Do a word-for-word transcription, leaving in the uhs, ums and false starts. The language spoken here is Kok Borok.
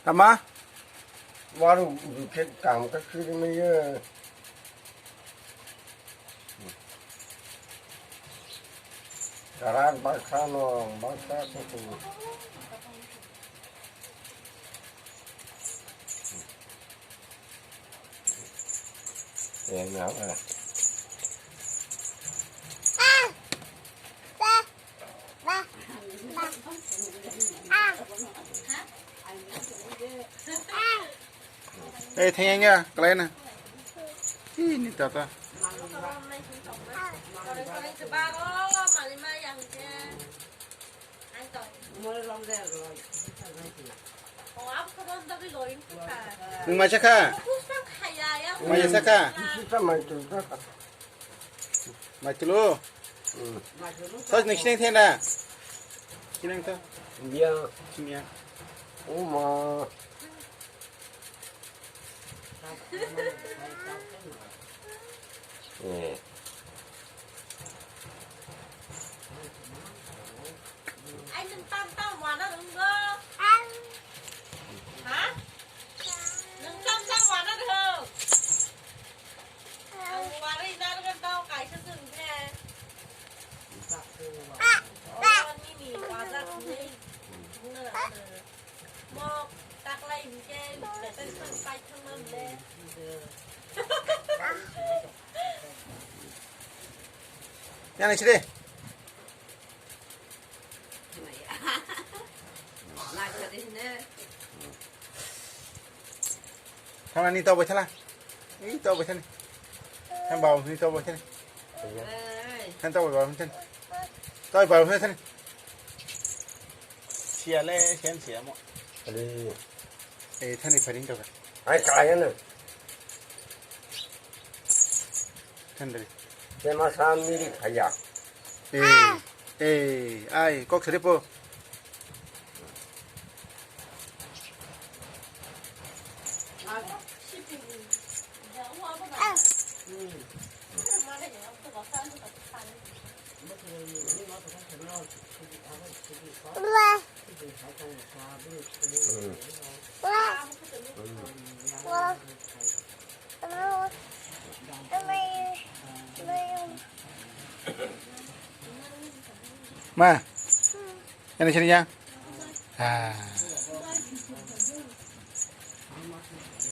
Tama? Waru rukhe kam ka siri meye. Karak baksa no, baksa kutu. Yang apa? Eh, thengeng ya, kelaina. Ini tata. Nung mai sakha? Mai sakha? Mai tulu. Sos ni sineng thena. Sineng to. Dia. Sineng. Uma. Eh. Ai, nwng tam tam wana rwngno? Ha? Nwng tam tam wana rwng? Ang warwi narwgwi tao kaisa se rwngkhe. O, nini waza thwngwi thwngna rwngkhe. Mok taklai hinkhe betai song pai thangma hwnle. Yang sini. Thana ni tau bai thana. Ni tau bai thani. Than bau ni tau bai thani. Than tau bai bau thani. Tau bai bau thani. Sia le, sian sia mo. Ale. Eh, thani pharing tau ka. Ai, kaya na. Than dari. Tema sa miri khaya. Eh, eh, ai, kok sari po. Ma, ini sini ya. Ah.